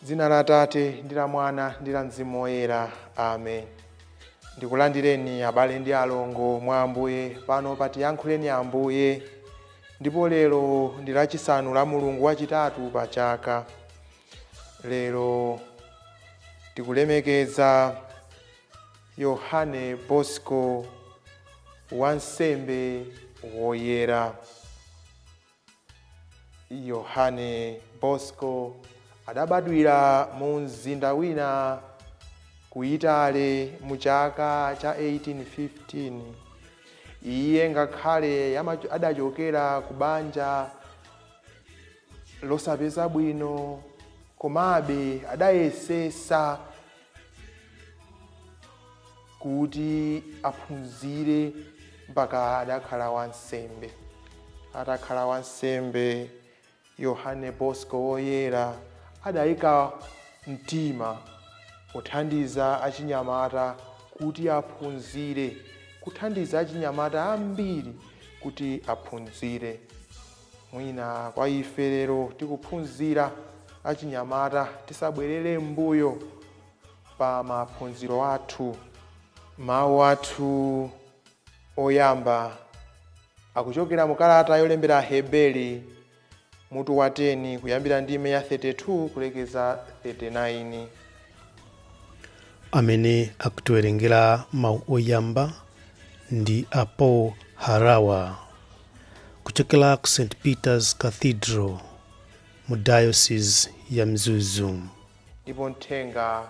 Dzina la Atate ndi la Mwana ndi la Mzimu Woyera, amen. Ndikulandireni abale ndi alongo mwa Ambuye pano pa Tiyankhuleni Ambuye. Ndipo lero ndi lachisanu la mulungu wachitatu pa chaka. Lero tikulemekeza Yohane Bosco, wansembe woyera. Yohane Bosco adabadwira mu mzinda wina ku Italy mu chaka cha 1815. Iye ngakhale adachokera ku banja losapeza bwino, komabe adayesesa kuti aphunzire mpaka adakhala wansembe. Atakhala wansembe, Yohane Bosco woyera adayika mtima kuthandiza achinyamata kuti aphunzire, kuthandiza achinyamata ambiri kuti aphunzire. Mwina kwa ife lero tikuphunzira, achinyamata tisabwerere m'mbuyo pa maphunziro athu. Mawu athu oyamba akuchokera mu kalata yolembera Aheberi, mutu wa 10, kuyambira ndime ya 32 kulekeza 39. Amene akutiwerengera mawu oyamba ndi a Paul Harawa kuchokera ku St Peter's Cathedral mu Diocese ya Mzuzu. Ndipo mthenga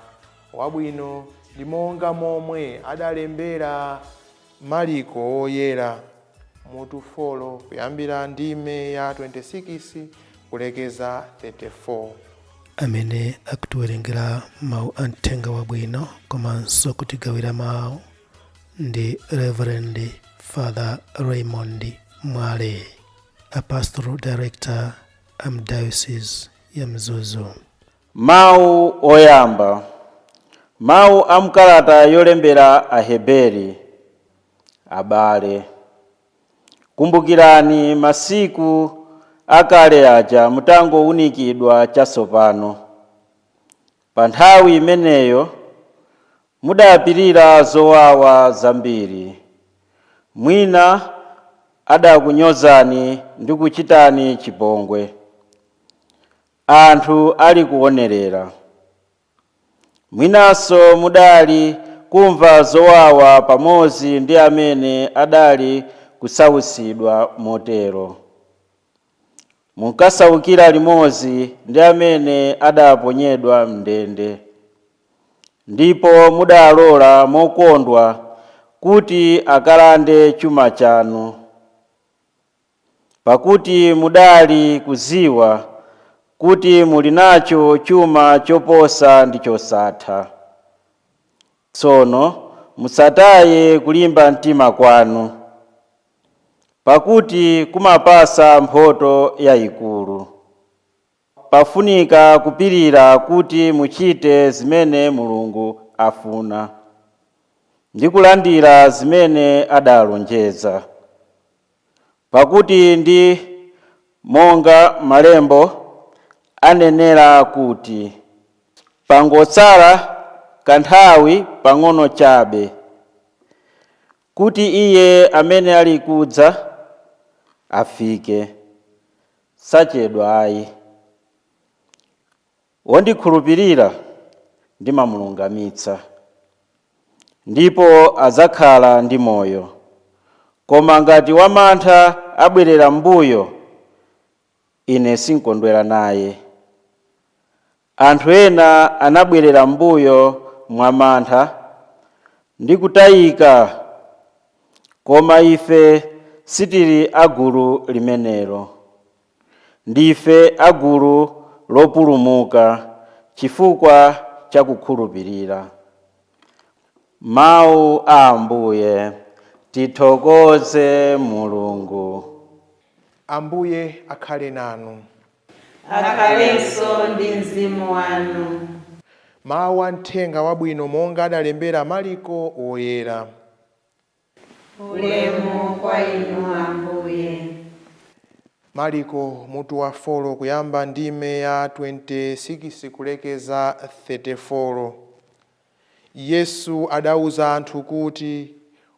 wabwino ndi monga momwe adalembera Mariko woyera, mutu 4, kuyambira ndime ya 26 kulekeza 34. Amene akutiwerengera mawu a mthenga wabwino komanso kutigawira mawu ndi Reverend Father Raymond Mwale, a pastoral director am Diocese ya Mzuzu. Mawu oyamba. Mawu a mkalata yolembera Aheberi. Abale, kumbukirani masiku akale aja mutangowunikidwa chatsopano. Pa nthawi imeneyo mudapirira zowawa zambiri. Mwina adakunyozani ndi kuchitani chipongwe, anthu ali kuonerera. Mwinanso mudali kumva zowawa pamodzi ndi amene adali kusautsidwa motero. Munkasaukira limodzi ndi amene adaponyedwa m'ndende, ndipo mudalola mokondwa kuti akalande chuma chanu, pakuti mudali kuziwa kuti muli nacho chuma choposa ndi chosatha. Tsono musataye kulimba mtima kwanu, pakuti kumapasa mphotho yayikulu. Pafunika kupirira kuti muchite zimene Mulungu afuna ndi kulandira zimene adalonjeza, pakuti ndi monga malembo anenera kuti, "Pangotsala kanthawi pang'ono chabe kuti iye amene ali kudza afike, sachedwa ayi. Wondikhulupirira ndimamulungamitsa, ndipo adzakhala ndi moyo. Koma ngati wamantha abwerera m'mbuyo, ine sinkondwera naye." Anthu ena anabwerera m'mbuyo mwa mantha ndi kutayika, koma ife sitili agulu limenelo. Ndife agulu lopulumuka chifukwa cha kukhulupirira. Mawu a Ambuye. Tithokoze Mulungu. Ambuye akhale nanu. Akhalenso ndi mzimu wanu. Mawu a mthenga wabwino monga adalembera Mariko woyera. Ulemu kwa inu, Ambuye. Mariko mutu wa 4 kuyamba ndime ya 26 kulekeza 34. Yesu adauza anthu kuti,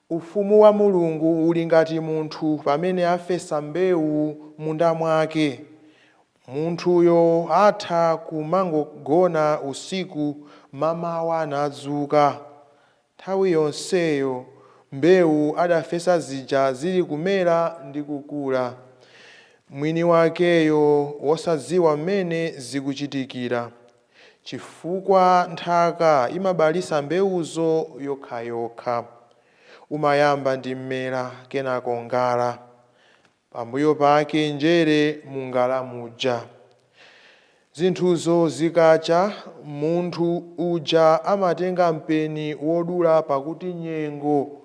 ufumu wa Mulungu uli ngati munthu pamene afesa mbewu munda mwake. Munthuyo atha kumangogona usiku, mamawa nadzuka. Nthawi yonseyo mbewu adafesa zija zili kumera ndi kukula, mwini wakeyo wosadziwa mmene zikuchitikira, chifukwa nthaka imabalisa mbewuzo yokhayokha. Umayamba ndi mmera, kenako ngala, pambuyo pake njere mungala muja. Zinthuzo zikacha, munthu uja amatenga mpeni wodula, pakuti nyengo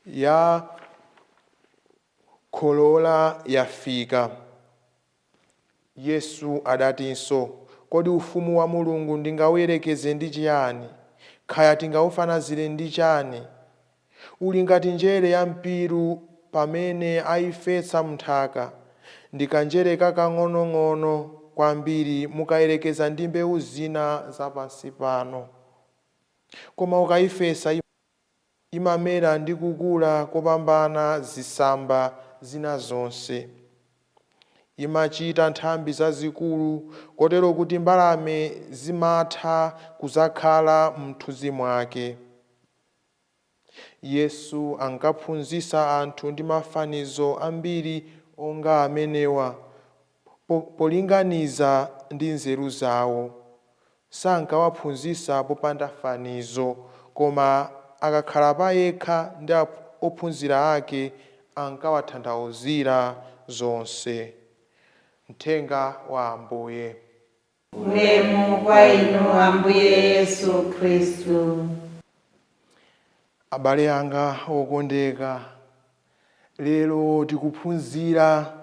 ya kholola yafika. Yesu adatinso, kodi ufumu wa Mulungu ndingawuyerekeze ndi chiyani? Kaya tingawufanazire ndi chani? Uli ngati njere ya mpiru pamene ayifesa mnthaka. Ndi kanjere kakang'onong'ono kwambiri mukayerekeza ndi mbewu zina zapansi pano, koma ukayifesa imamera ndi kukula kopambana zitsamba zina zonse. Imachita nthambi zazikulu kotero kuti mbalame zimatha kuzakhala mthunzi mwake. Yesu ankaphunzitsa anthu ndi mafanizo ambiri onga amenewa, polinganiza ndi nzeru zawo. Sankawaphunzitsa popanda fanizo, koma akakhala payekha ndi ophunzira ake ankawatanthauzira zonse. Mthenga wa Ambuye. Ulemu kwa inu Ambuye Yesu Khristu. Abale anga okondeka, lero tikuphunzira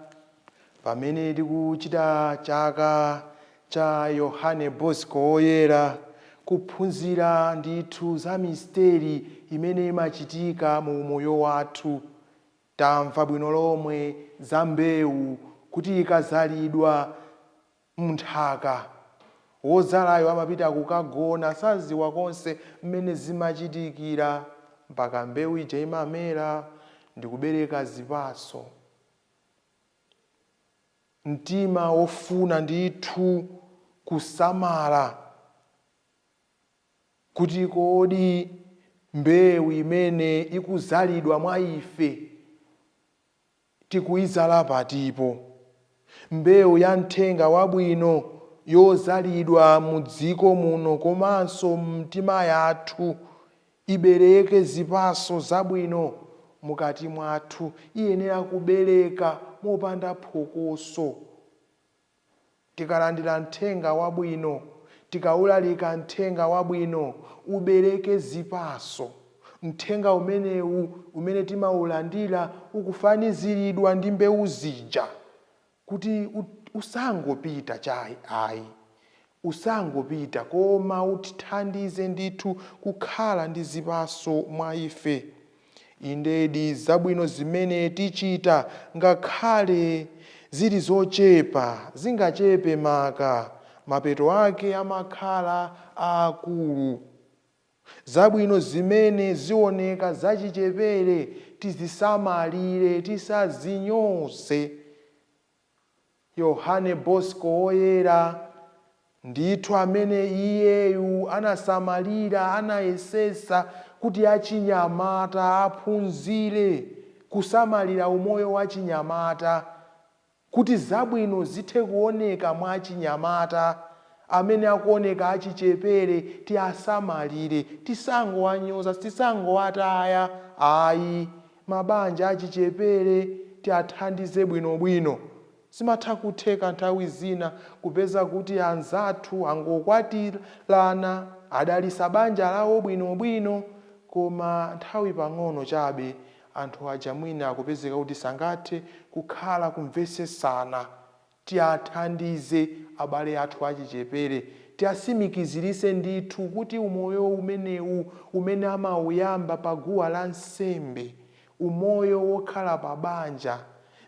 pamene tikuchita chaka cha Yohane Bosco Woyera, kuphunzira ndithu za misteri imene imachitika mu moyo wathu. Tamva bwino lomwe za mbewu kuti ikazalidwa munthaka, wodzalayo amapita kukagona, saziwa konse mmene zimachitikira mpaka mbewu ija imamera ndi kubereka zipatso. Mtima wofuna ndithu kusamala kuti kodi mbewu imene ikuzalidwa mwa ife tikuyizala patipo. Mbewu ya mthenga wabwino yozalidwa mu dziko muno komanso mtima yathu ibereke zipatso zabwino mukati mwathu, iyenera kubereka mopanda phokoso. Tikalandira mthenga wabwino, tikaulalika mthenga wabwino, ubereke zipatso. Mthenga umenewu umene timaulandira ukufaniziridwa ndi mbewu zija, kuti usangopita chayi ayi, usangopita, koma utithandize ndithu kukhala ndi zipatso mwa ife. Indedi zabwino zimene tichita ngakhale zili zochepa, zingachepe maka, mapeto ake amakhala aakulu. Zabwino zimene zioneka zachichepere tizisamalire, tisazinyoze. Yohane Bosco Woyera ndithu amene iyeyu anasamalira, anayesesa kuti achinyamata aphunzire kusamalira umoyo wa chinyamata, kuti zabwino zithe kuoneka mwa achinyamata amene akuoneka achichepere. Tiasamalire, tisangowanyoza, tisangowataya ayi. Mabanja achichepere tiathandize bwinobwino. Zimatha kutheka nthawi zina kupeza kuti anzathu angokwatirana, adalisa banja lawo bwinobwino, koma nthawi pang'ono chabe anthu aja mwina akupezeka kuti sangathe kukhala kumvesesana. Tiathandize abale athu achichepere, tiasimikizirise ndithu kuti umoyo umenewu umene amawuyamba pa guwa la nsembe, umoyo wokhala pa banja,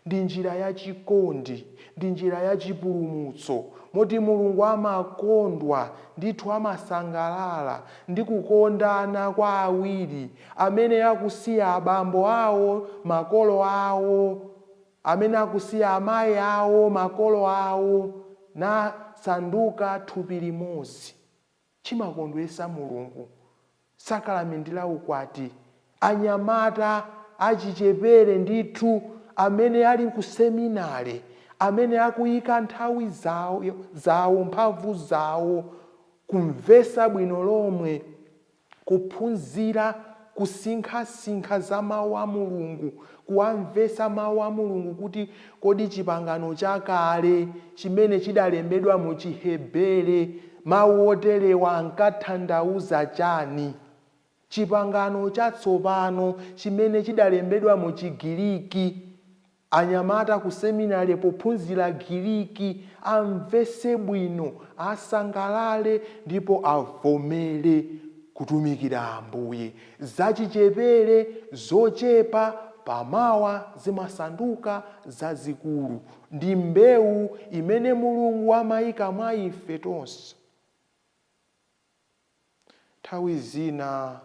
Ndi njira yachikondi, ndi njira yachipulumutso, moti Mulungu amakondwa ndithu, amasangalala ndi kukondana kwa awiri amene akusiya abambo awo, makolo awo, amene akusiya amayi awo, makolo awo, nasanduka thupi limodzi. Chimakondweretsa Mulungu sakalamenti la ukwati. Anyamata achichepere ndithu amene ali ku seminare, amene akuyika nthawi zawo, mphamvu zawo, kumvesa bwino lomwe, kuphunzira, kusinkhasinkha za mawu a Mulungu, kuwamvesa mawu a Mulungu, kuti kodi chipangano chakale chimene chidalembedwa mu Chihebere, mawu oterewa ankatanthauza chani? Chipangano chatsopano chimene chidalembedwa mu Chigiriki, anyamata ku seminari pophunzira Giriki amvese bwino, asangalale ndipo avomere kutumikira Ambuye. Zachichepere zochepa pamawa zimasanduka zazikulu, ndi mbewu imene Mulungu amayika mwa ife tonse. Nthawi zina,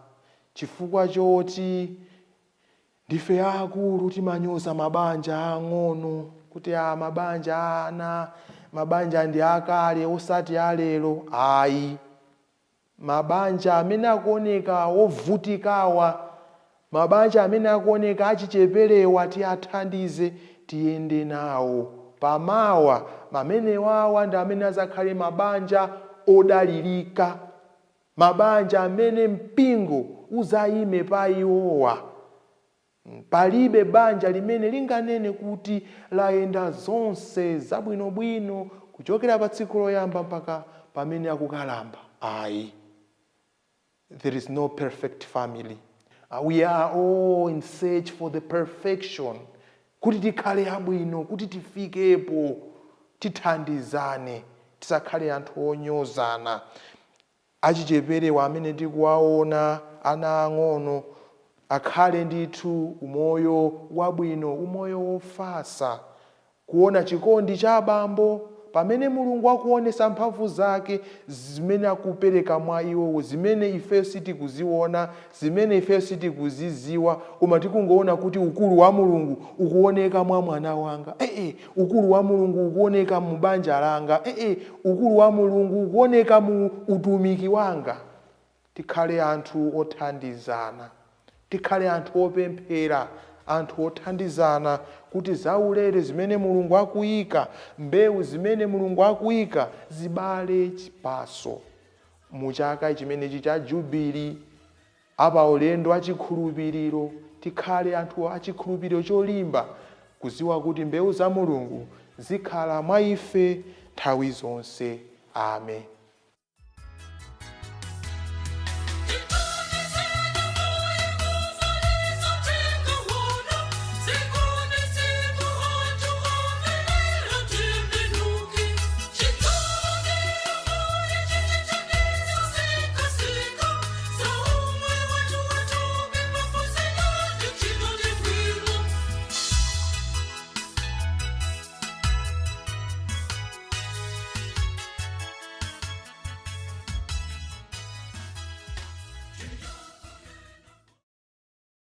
chifukwa choti ndife akulu, timanyoza mabanja ang'ono kuti a mabanja ana, mabanja ndi akale osati alero. Ayi, mabanja amene akuoneka wovutikawa, mabanja amene akuoneka achicheperewa, tiyathandize, tiyende nawo. Pamawa amenewawa ndi amene azakhale mabanja odalirika, mabanja amene mpingo uzayime pa iwowa. Palibe banja limene linganene kuti layenda zonse zabwinobwino kuchokera pa tsiku loyamba mpaka pamene akukalamba. Ayi, there is no perfect family. We are all in search for the perfection, kuti tikhale abwino, kuti tifikepo. Tithandizane, tisakhale anthu onyozana. Achicheperewa amene tikuwaona, ana ang'ono, akhale ndithu umoyo wabwino, umoyo wofasa, kuona chikondi cha abambo pamene Mulungu akuonesa mphamvu zake zimene akupereka mwa iwowo, zimene ifeyo sitikuziona, zimene ifeyo sitikuziziwa, koma tikungoona kuti ukulu wa Mulungu ukuoneka mwa mwana wanga, ee, ukulu wa Mulungu ukuoneka mu banja langa, ee, ukulu wa Mulungu ukuoneka mu utumiki wanga. Tikhale anthu othandizana, tikhale anthu opemphera, anthu othandizana, kuti zaulere zimene Mulungu akuyika, mbewu zimene Mulungu akuyika, zibale chipaso. Mu chaka chimenechi cha jubili, apaulendo achikhulupiriro, tikhale anthu achikhulupiriro cholimba, kuziwa kuti mbewu za Mulungu zikhala mwa ife nthawi zonse. Amen.